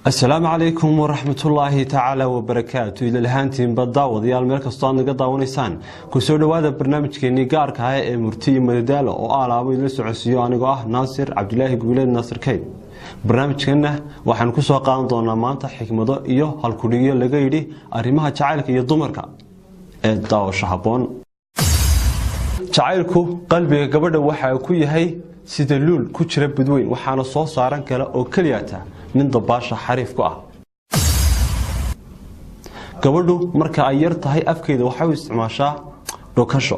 Asalaamu calaykum waraxmatullaahi tacaala wabarakaatu. Idalahaantiinba daawadayaal, meel kastoo aad naga daawanaysaan, kusoo dhowaada barnaamijkeenii gaarka ah ee Murti iyo Madadaalo oo alaabo idla socodsiiyo anigoo ah Naasir Cabdilaahi Guuleed, Naasir Kayd. Barnaamijkeenna waxaan kusoo qaadan doonaa maanta xikmado iyo halkudhigyo laga yidhi arrimaha jacaylka iyo dumarka ee daawasho habboon. Jacaylku qalbiga gabadha waxa ku yahay sida luul ku jira badweyn, waxaana soo saaran kale oo keliyata nin dabaasha xariif ku ah. Gabadhu marka ay yar tahay afkeeda waxay u isticmaashaa dhokasho,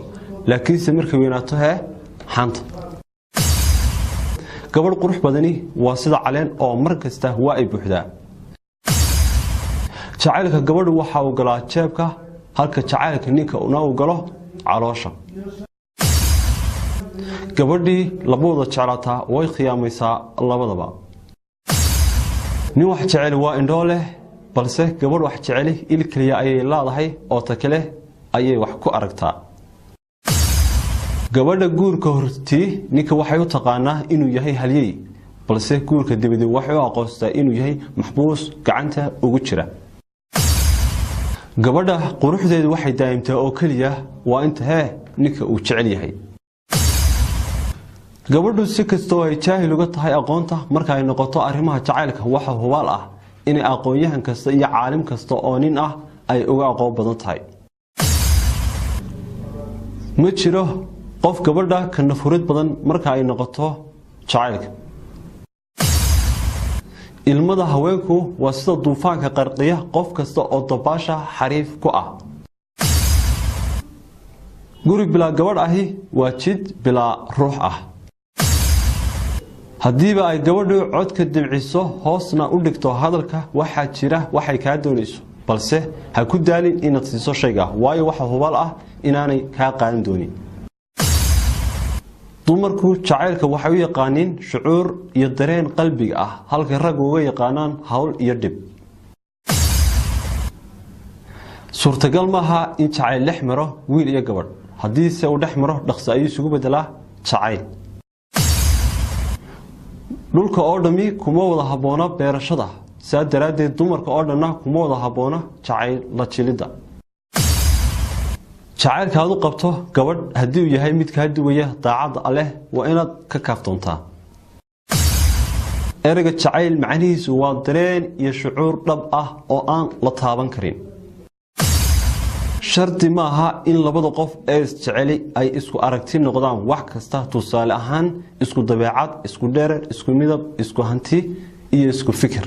laakiinse markay weynaato hee xanta. Gabadh qurux badani waa sida caleen oo mar kasta waa ay buuxdaa. Jacaylka gabadhu waxa uu galaa jeebka, halka jacaylka ninka una uu galo caloosha. Gabadhii labawada jeclaataa way khiyaamaysaa labadaba. Nin wax jeceli waa indhoo leh, balse gabadh wax jeceli il keliya ayay leedahay oo ta kale ayay wax ku aragtaa. Gabadha guurka hortii ninka waxay u taqaanaa inuu yahay halyey, balse guurka dabadeed waxay u aqoonsataa inuu yahay maxbuus gacanta ugu jira. Gabadha quruxdeedu waxay daa'imtaa oo keliya waa inta hee ninka uu jecel yahay. Gabadhu si kastoo ay jaahil uga tahay aqoonta, marka ay noqoto arrimaha jacaylka waxa hubaal ah inay aqoon-yahan kasta iyo caalim kasta oo nin ah ay uga aqoon badan tahay. Ma jiro qof gabadha ka nafurid badan marka ay noqoto jacaylka. Ilmada haweenku waa sida duufaanka qarqiya qof kasta oo dabaasha xariif ku ah. Guri bilaa gabadh ahi waa jid bilaa ruux ah. Haddiiba ay gabadhu codka dibciso, hoosna u dhigto hadalka, waxaa jira waxay kaa doonayso, balse ha ku daalin inaad siiso shayga, waayo waxa hubaal ah inaanay kaa qaadan doonin. Dumarku jacaylka waxay u yaqaaniin shucuur iyo dareen qalbiga ah, halka raggu uga yaqaanaan hawl iyo dhib. Suurtagal maaha in jacayl dhex maro wiil iyo gabadh, haddiise uu dhex maro dhaqso ayuu isugu bedelaa jacayl. Dhulka oo dhammi kuma wada habboona beerashada, saa daraaddeed dumarka oo dhanna kuma wada habboona jacayl la jilidda. Jacaylka aad u qabto gabadh haddii uu yahay mid kaa duwaya daacadda alleh, waa inaad ka kaaftoontaa. Ereyga jacayl macnihiisu waa dareen iyo shucuur dhab ah oo aan la taaban karin. Shardi maaha in labada qof ee isjeceli ay isku aragti noqdaan wax kasta, tusaale ahaan isku dabeecad, isku dherer, isku midab, isku hanti iyo isku fikir.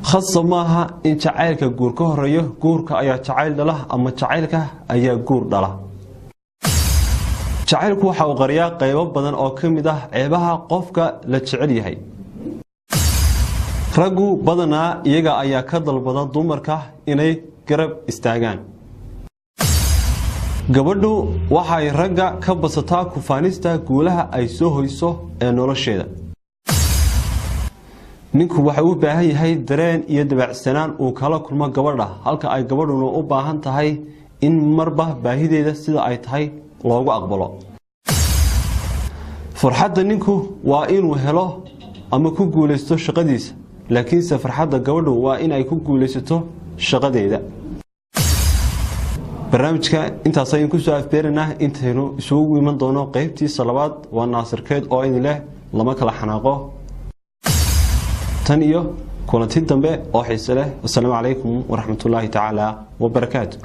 Khasab maaha in jacaylka guur ka horeeyo. Guurka ayaa jacayl dhala ama jacaylka ayaa guur dhala. Jacaylku waxa uu qariyaa qaybo badan oo ka mid ah ceebaha qofka la jecel yahay. Raggu badanaa iyaga ayaa ka dalbada dumarka inay garab istaagaan. Gabadhu waxay ragga ka basataa kufaanista guulaha ay soo hoyso ee nolosheeda. Ninku waxa uu u baahan yahay dareen iyo dabacsanaan uu kala kulmo gabadha, halka ay gabadhuna u baahan tahay in marba baahideeda sida ay tahay loogu aqbalo. Farxadda ninku waa inuu helo ama ku guulaysto shaqadiisa, laakiinse farxadda gabadhu waa in ay ku guulaysato shaqadeeda. Barnaamijka intaas ayaan kusoo afbeeraynaa. Intaynu isugu iman doono qeybtiisa labaad, waa Naasirkeed oo idin leh lama kala xanaaqo. Tan iyo kulanti dambe oo xiise leh, wasalaamu calaykum waraxmatullaahi tacaala wabarakaatu.